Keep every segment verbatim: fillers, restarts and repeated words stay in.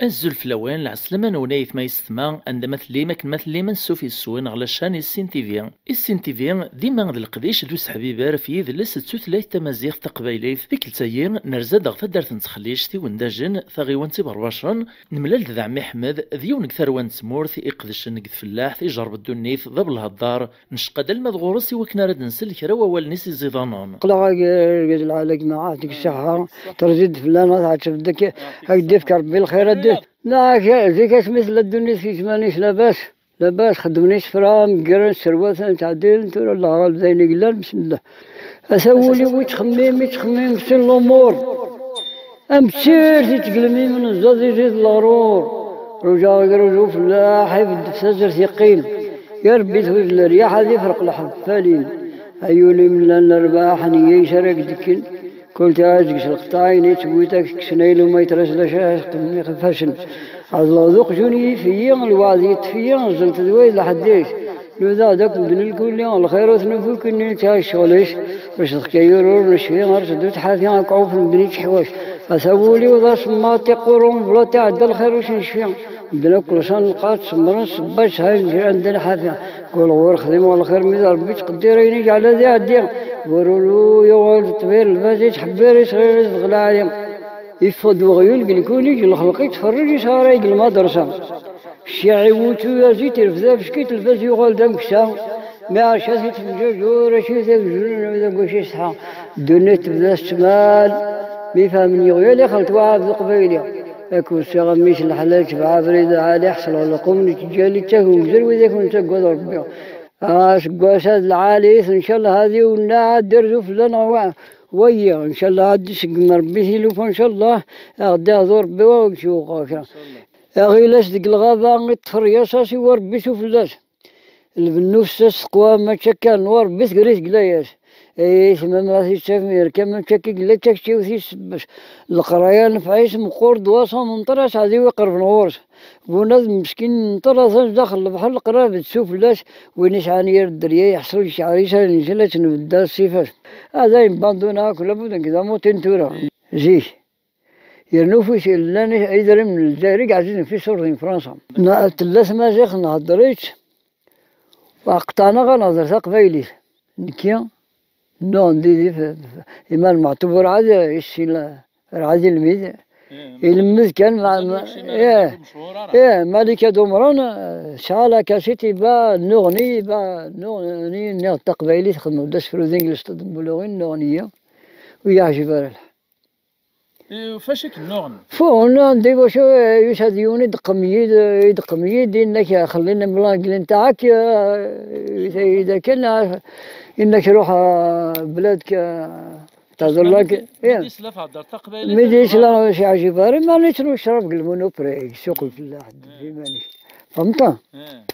Azul fell-awen, lɛeslama-nwen ay aytma yessetma, anda ma tellim, akken ma tellim, ansuf yes-wen ɣer la chaîne Issin T V. Issin T V, dima d leqdic d useḥbiber f yidles d tutlayt tamaziɣt taqbaylit. Tikkelt-agi, nerza-d ɣer taddart n Texlict, Iwendajen, taɣiwant Iberbacen, nemlal-d d Ɛemmi Ḥmed, d yiwen deg tarwa n tmurt iqedcen deg tfellaḥt, ijerreb ddunit d abelheddar, necqa-d alma d ɣur-s i wakken ara d-nsel kra wawalen-is iẓidanen. Aql-aɣ ag-, argaz lɛali, a gma, ɛaṭik ṣṣeḥḥa, terziḍ fell-aneɣ, tɛettbeḍ-d akka, ad k-d-ifk Rebbi lxir, ad d-, neɣ zik asmi tella ddunit fi zzman-is labas, labas, xeddmen isefra, meggren, sserwaten, ttɛeddilen, tura leɛraḍ d ayen i yellan, bismillah. Ata wul-iw ittxemmim, ittxemmim sin lumuṛ. Am tsirt i tgelmim, neẓẓad izi d leɣrur. Rujaɣ agruz ufellaḥ, ibedd f tazert yeqqim. Ya Rebbi, twid leryaḥ, ad ifreq lḥebb falim. Ay ul-im llan lerbaḥ, neyya-is ara k-d-kken. Kul tiɣ-as deg-s lqeṭṭaɛin i tewwit, ad k-kksen aylu ma yetres d acu ara teqqen ifassen. Ɛeḍleɣ d uqjun yif-iyi, lweɛd yeṭṭef-iyi, ẓẓelt d wayeḍ lḥedd-is. Nudaɣ-d akk medden lkulli, lxir ur t-nufi, kenni netta ccɣel-is. Ur s-teḥka yurur necfi, ar teddu tḥafi, akk ɛuf medden i teḥwac. Ata wul-iw d asemmaḍ, tiqurun bla tiɛedda, lxir ur s-necfi. Medden akk lsan lqaḍ, semmren ṣṣebba, sɛan kra n da lḥafi. Kul ɣur xdimeɣ lxir, mi d Rebbi ttqeddir, ayen iǧɛel ad iɛeddi. Bururu yuɣal d ṭbir, lbaz ittḥebbir, isɣir d lɛali. Yeffeɣ-d weɣyul deg lkulij, lxelq ittferrij, isɣaray deg lmadrasa. Cciɛi wutu yazi tirfed abeskit, lbaz yuɣal d ameksa. Mi ɛaca si tfenǧaǧur, acu i tagejrun, amek d agwac isetḥa. Ddunit tebda tettmal, mi fehmen yeɣyal ixelṭ waɛad d uqbayli. Akked siɣ mmi-s n leḥlal, tebɛa abrid lɛali, ḥesleɣ lqum n ttǧali, ttag ugzir wid akk nettaggad Rebbi. Aseggas-a d lɛali-t, ncallah ad iwenneɛ, ad d-irzu fell-aneɣ wa-, wayi, ncallah ad d-iseggem Rebbi tilufa, ncallah ad ɣ-d-ihdu Rebbi wa ur d-yuɣa kra. Aɣilas deg lɣaba, iṭṭfer yas-as, iwa Rebbi sufella-s. Lbennu fess-as teqwa, mačči akka, nwa Rebbi tegri tegla-yas. Ay aytma ma t-ittafem yerka, mačči akka i yella, d taktiwt i s-tsebbes. Leqraya nefɛis meqqur, d waṣu menṭer aseɛdi wi qerben ɣur-s. Bunadem meskin menṭer, atan daxel lebḥer, leqraya bed sufella-s, win isɛan yir dderya, yeḥṣel ccɛer-is, ad inzel ad tenbeddal ṣṣifa-s. Ad ayen banduna akk, labud nekk d amuṭin tura. Zik. Yerna ufis llan idrimen n Lezzayer i yeɛzizen fi ṣṣur di Fransa. Na-, tella tmaziɣt nhedder-itt, aqeṭṭeɛ-nneɣ ad nehder taqbaylit. Nekki, nnuɣen didi f-, f-, Iman Meɛtub werɛad issin la-, werɛad ilmid. Ilemmed kan, ma-, ma-, ih, ih, Malika Dumran, eh, tesɛa la cassette, iba nnuɣni, iba nnuɣni, nniɣ taqbaylit, xedmeɣ-d asefru d English, ṭṭeḍ n Buluɣin, nnuɣni-yi, ur yi-yeɛjib ara lḥal. Eh, fac i k-nnuɣen? Fuɣen, anda i wacu, eh, yusa-d yiwen i d-qem yid, i d-qem yid, inna-k xellin blanglin taɛak, eh, ida kan, eh, inna-k ruḥ, eh, bladk, eh, taḍellak. Mi d-isla thedder taqbaylit, mi d-isla ur s-yeɛjib ara, ma nitru ccrab deg lmunupreg, suq lfellaḥ, d iman-ik. Fhemta? Eh.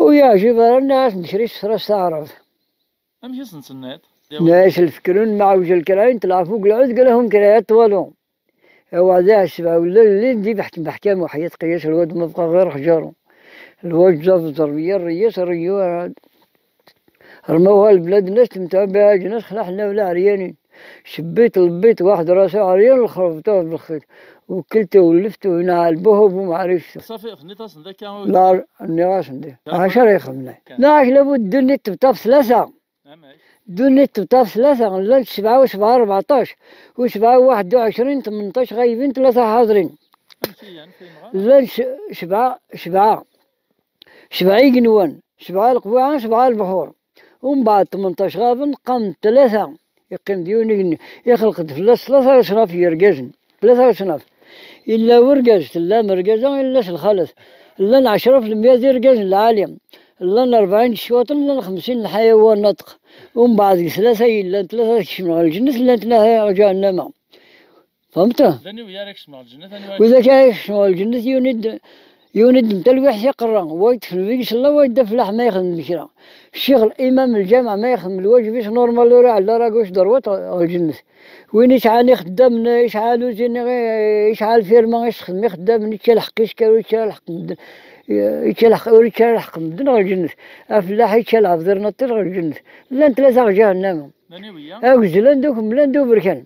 Ur yeɛjib ara, nniɣ-as nekri s tefra s taɛrabt. Amek i sen-tenniḍ? Nna-as lfekr-nwen ma ɛewjel kra n telɛaf ugelɛud, qal lahum kra ya ṭwalu. Awɛad iɛa sebɛa wala lli di beḥkem beḥkam, uḥya tqiyas lwad ma bqa ɣir xjaru. Lwad zaf ẓerbiya rriyas rriyu. Rmawha lblad-nnes temtɛu biha ǧnas xla ḥna wala ɛeryanin. Cebbiṭ lbiṭ waḥed rasu ɛeryan, lxerbeṭ ur d-lxir. Wekkel tawleft u hna ɛelbuha u bu maɛriftu. Safi, tenniḍ-asen d akka. La, nniɣ-asen di. Acu ara ixemmen? Neɣ ak labud ddunit tebṭa f tlata. Amek? Ddunit tebṭa f tlata, llant sebɛa u sebɛa rbeɛṭac, u sebɛa u waḥed u ɛecrin tmenṭac ɣaybin, tlata ḥaḍrin. Amek iyan, fehmeɣ ara. Llan s-, sebɛa, sebɛa, sebɛa igenwan, sebɛa leqwiɛa, sebɛa lebḥur. Umbeɛd tmenṭac ɣaben, qqamen tlata. Yeqqim-d yiwen igenni, ixleq-d fell-as tlata leṣnaf n yergazen. Tlata leṣnaf. Illa urgaz, tella mergaza, illa s lxalat. Llan ɛecra f lemya d irgazen lɛali. Llan rebɛin d ccwaṭen, llan xemsin n lḥayawan naṭeq. Umbeɛd deg tlata yellan, tlata kecmen ɣer lǧennet, llan tlata ɣer ǧahennama. Fhemta? D aniwi ara kecmen ɣer lǧennet, aniwi ara... Widak ara kecmen ɣer lǧennet, yiwen i d-, yiwen i d-, n talwiḥt iqerra, wa yeṭṭef lbig s Allah, wa yedda fell-aḥ ma yexdem kra. Ccix, imam lǧameɛ ma yexdem lwajeb-is normal, ur iɛella ara gauche droite ɣer lǧennet. Win yesɛan ixeddamen, yesɛa luzin, yesɛa lfirma, yessexdem ixeddamen, yečča lḥeqq-is kan, ur yečči ara lḥeqq n medden, yečča lḥeqq, ur yečči ara lḥeqq n medden ɣer lǧennet. Afellaḥ yečča lɛebd ur naṭṭir ɣer lǧennet. Llan tlata ɣer ǧahennama. Agezlan d ukemmlan d uberkan.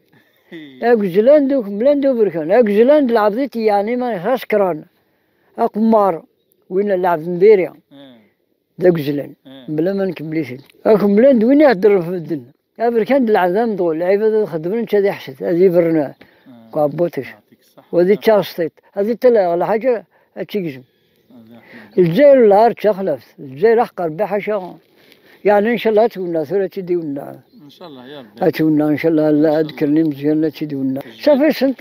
Agezlan d ukemmlan d uberkan. Agezlan d lɛebd i t-, yeɛni ma asekran. Aqemmar, win lɛebd n diri. D agezlan. Mebla ma nkemmel-it-id. Akemmel-, d win iheddren ɣef medden. Aberkan d lɛebd amedɣul, lɛibad ad xedmen, netta ad iḥsed, ad ibren deg uɛebbuṭ-is. Wa ad iččaṛ s tiṭ, ad iṭṭalaɣ lḥaǧa ad tt-igzem. Lezzayer n lɛar d taxlaft, Lezzayer aḥeqq Ṛebbi ḥaca. Yeɛni ncallah ad twenneɛ tura, ad tt-id-iwenneɛ. Ncallah ya Ṛebbi. Ad twenneɛ ncallah, ad kkren imezyanen ad tt-id-iwenneɛ. Safi sent,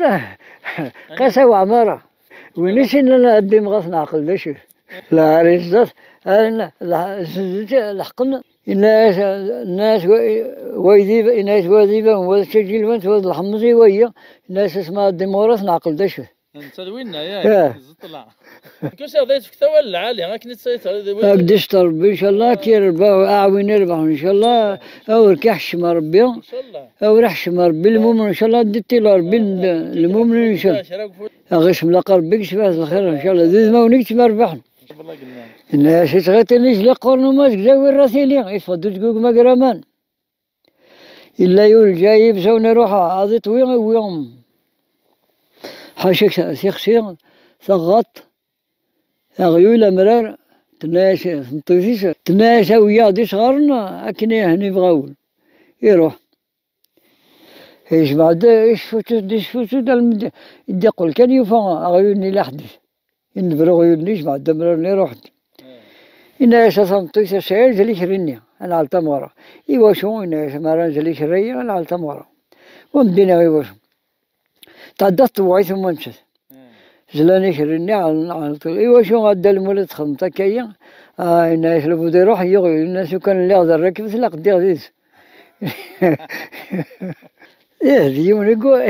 qas a weɛmara. Win i s-innan ad d-imɣa ad t-neɛqel d acu. Lɛar i zdat, leḥqen, inna-yas, inna-yas wa-, waydi, inna-yas wa d ibawen, wa d taǧilbant, wa d lḥemmeẓ i wayi, inna-yas asma ad d-imɣur ad t-neɛqel d acu. Netta d winna, ya, yeẓṭla. Kusi ɣday tfekta wala lɛali, akken i tt-sayt. Ak d-ister Ṛebbi, ncallah, ad k-irbeḥ, aɛwin irbeḥ, ncallah, awer k-iḥeccem Ṛebbi, awer iḥeccem Ṛebbi lmumen, ncallah, ad d-iṭṭil Ṛebbi lmumen, ncallah. Aɣ-ismlaq Ṛebbi deg ssbaḥ d lxir, ncallah, d udmawen i yettmerbeḥen. Inna-yas i tɣiṭin-is la qqurn uma zegzaw irra tili, iffeɣ-d uzgugem agraman. Illa yulǧa yibsawen iruḥ, ad iṭwi iwwi. Ḥaca tixsi, taɣaṭ, aɣyul, amrar, tenna-yas tmeṭṭut-is, tenna-yas awi-yaɣ-d isɣaren akken ihen ibɣa wul. Iruḥ. Yejmeɛ-d isfutu-d, isfutu-d, almi d-, i d-iqqel kan yufa aɣyul-nni la ḥdit. Inebra uɣyul-nni, yejmeɛ-d amrar-nni, iruḥ-d. Inna-yas a tameṭṭut, a sɛi, azal ikerri-nni, ad nɛell tameɣra. Iwacu? Inna-yas, ma ara nzel ikerri-yi, ad nɛell tameɣra. Ur m-d-iniɣ iwacu. Tɛedda tṭewway tuma nettat. Zlan ikerri-nni, ɛellen, ɛellen ṭṭewway. Iwacu a Dda Lmulud txedmeḍ akka-yi? Ah, inna-yas, lbud iruḥ, yuɣ, inna-yas, ukan lliɣ d rrakbet, la qeddiɣ did-s. Ih, d yiwen i yu-,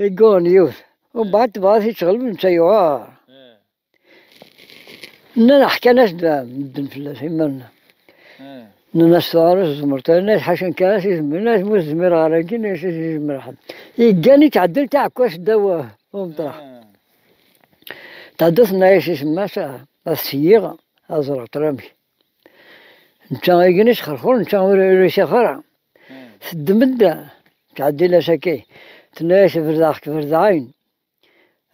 i yuɣen yiwet. Umbeɛd tebɣa ad t-tɣelb, netta yuɛer. Nnan ḥkan-as-d medden fell-as, iman-nneɣ. Nnan-as tuɣal ur tzemmreḍ ara, nnan-as ḥaca nekk ara s-izemren, nnan-as ma ur tezmireḍ ara, akka, nnan-as ad s-izmer ḥedd. Yeggan ittɛeddil taɛekkazt ddaw umeṭreḥ. Tɛedda tenna-yas i yemma-s, ad seyyiɣ, ad ẓreɣ tura amek. Netta igen isxerxur, netta ur, ur isax ara. Teddem-d, tɛeddil-as akka, tenna-yas berdeɣ-k berdeɛin.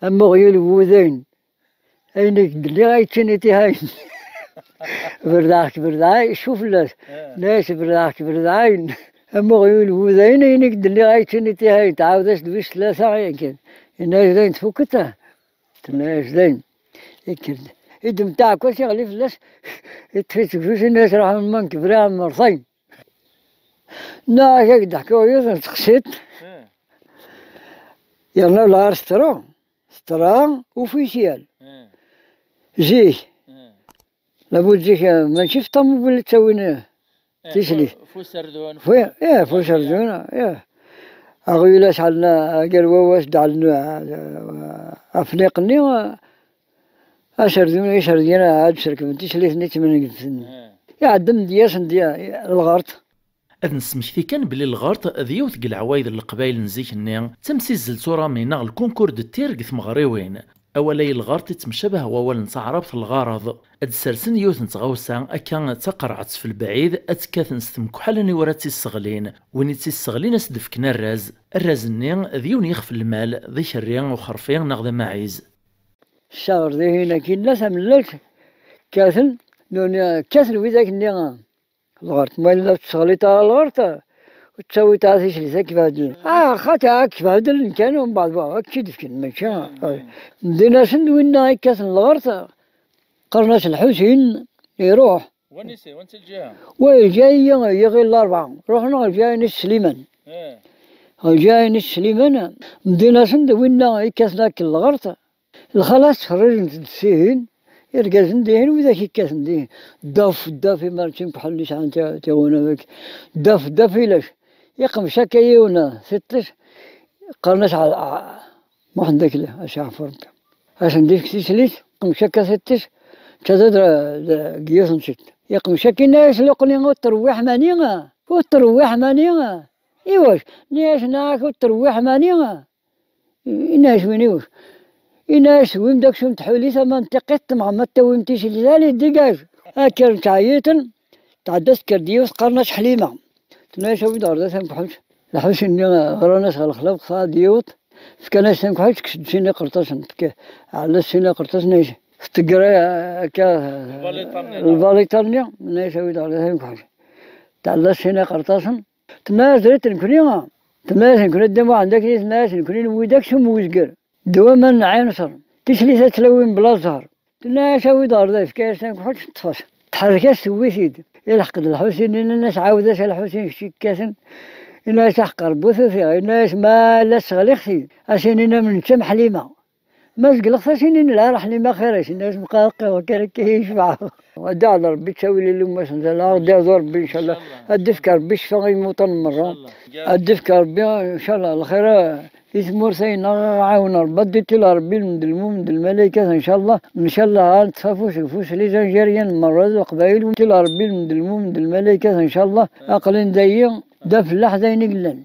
Am uɣyul n wudayen. Ayen i k-d-lliɣ ay ttini tihayen. Berdeɣ-k berdeɛin, icu fell-as? Nna-yas berdeɣ-k berdeɛin. Am uɣyul n wudayen, ayen i k-d-lliɣ ay ttini tihayen. Tɛawed-as-d wis tlata yakan. Yenna-yas dayen tfukkeḍ? Tenna-yas dayen. Ikker-d. Iddem taɛekkazt iɣli fell-as, iṭṭef-itt deg ufus, yenna-yas ruḥ am ma nekk briɣ am mertayen. Neɣ ak-d-ḥkuɣ yiwet n teqsiṭ. Yerna lɣar tetra, tetra ufisiyal. Zik. Labud zik, eh, mačči f ṭamubil i ttawin, eh, tislit. Fu-, fu userdun. Fu-, eh, fu userdun, eh. Aɣyul-as ɛellen, agar wawas d-ɛellen, eh, afniq-nni, eh, aserdun, iserdiyen, ad d-serkben tislit-nni d tmengemt-nni. Iɛedda-d yasen-d lɣerṭ. Ad nesmekti kan belli lɣerṭ d yiwet deg leɛwayed n Leqbayel n zik-nni, d tamsizzelt urami neɣ lkunkur de tir deg tmeɣriwin. Awal-a i lɣerṭ ittemcabah wawal n taɛrabt lɣareḍ. Ad d-sersen yiwet n tɣawsa akka d taqerɛet f lebɛid, ad tt-kkaten s temkeḥalen i wara tt-isseɣlin. Win i tt-isseɣlin ad s-d-fken arraz. Arraz-nni d yiwen yixef n lmal, d ikerri, uxerfi neɣ d amaɛiz. Ssaɣer dihin akkin la tamellalt kkaten, nuni kkaten widak-nni. Lɣerṭ, ma yella ur tesseɣliḍ ara lɣerṭ, ur tettawiḍ ara tislit ad k-behdlen. Ah, xaṭi, ad k-behdlen kan, umbeɛd, wa, ad k-tt-id-fken, mačči. Mdin-asen-d winna yekkaten lɣerṭ, qqaren-as Lḥusin, iruḥ. Wanisi, wansi lǧiha? Wa lǧiha-yi, yiɣil Larebɛa, ruḥen ɣer lǧiha-ines Sliman. Ɣer lǧiha-ines Sliman, mdin-asen-d winna yekkaten akken lɣerṭ, Lxalat ttferrijent-d tihin, irgazen dihin, widak ikkaten dihin. Ddaf, ddaf, imar ttimkeḥlen i sɛan ti-, tiɣunabak. Ddaf, ddaf, ilac. Iqmec akka yiwen, tiṭ-is, qqaren-as Ɛ-, Ɛ-, Muḥend Akli, a Si Ɛfur. Ad sen-d-ifk tislit, iqmec akka tiṭ-is, netta d, d, deg yiwet n tiṭ. Iqmec akka, yenna-yas Luqni, ur terwiḥ mani, ur terwiḥ mani. Iwac? Nni-yas, nniɣ-ak ur terwiḥ mani. Inna-yas win-iw, inna-yas tewwim-d aksum n tḥulit ama n tiqqiṭ, temɣem ad tawim tislit, allez dégage. Akker ttɛeyyiten, tɛedda tekker-d yiwet qqaren-as Ḥlima. Tenna-yas awi-d ɣer da tamekḥelt. Lḥusin-nni ɣran-as ɣer lexla, weqteɛ ad yiweḍ. Fkan-as tanekḥut, tekkes-d sin iqerṭasen. Tk-, ɛellas sin iqerṭasen, ay-, ttegger akka lbaliṭa-nni, tenna-as awi-d ɣer tanekḥut. Tɛellas sin iqerṭasen. Tenna-as rrit nekni, tenna-as nekni a Dda Muḥend, akken i tenna-as nekni newwi-d aksum n uzger. D waman n ɛinṣer. Tislit ad tlawim bla zzher. Tenna-as awi-d ɣer da, yefka-as tanekḥut, teṭṭef-as. Tḥerrek-as, tewwi-t-id. Ilḥeq-d Lḥusin, inna-as ɛawed-as a Lḥusin kečč yekkaten. Inna-as aḥeqq Rebbi ur t-ufiɣ. Inna-as ma la sseɣliɣ-t-id. A s-inin am nečča am Ḥlima. Ma zegleɣ-t a s-inin lɛar Ḥlima xir-is. Inna-as mqareqqi kan akka yecbeḥ. Ddeɛ ɣer Rebbi, ttawil i lummas n tala, ad d-iɛḍu Rebbi ncallah. Ad d-ifk Rebbi ccfa i imuṭan merra. Ad d-ifk Rebbi ncallah lxir i tmurt-a-nneɣ, aɣ-ɛawen Rebbi, ad d-iṭil Rebbi lmend lmumen d lmalaykat ncallah. Ncallah ad neṭṭef afus deg ufus les Algériens merra d Leqbayel, iṭil Rebbi lmend lmumen d lmalaykat ncallah. Aql-in dayi d afellaḥ d ayen i yellan.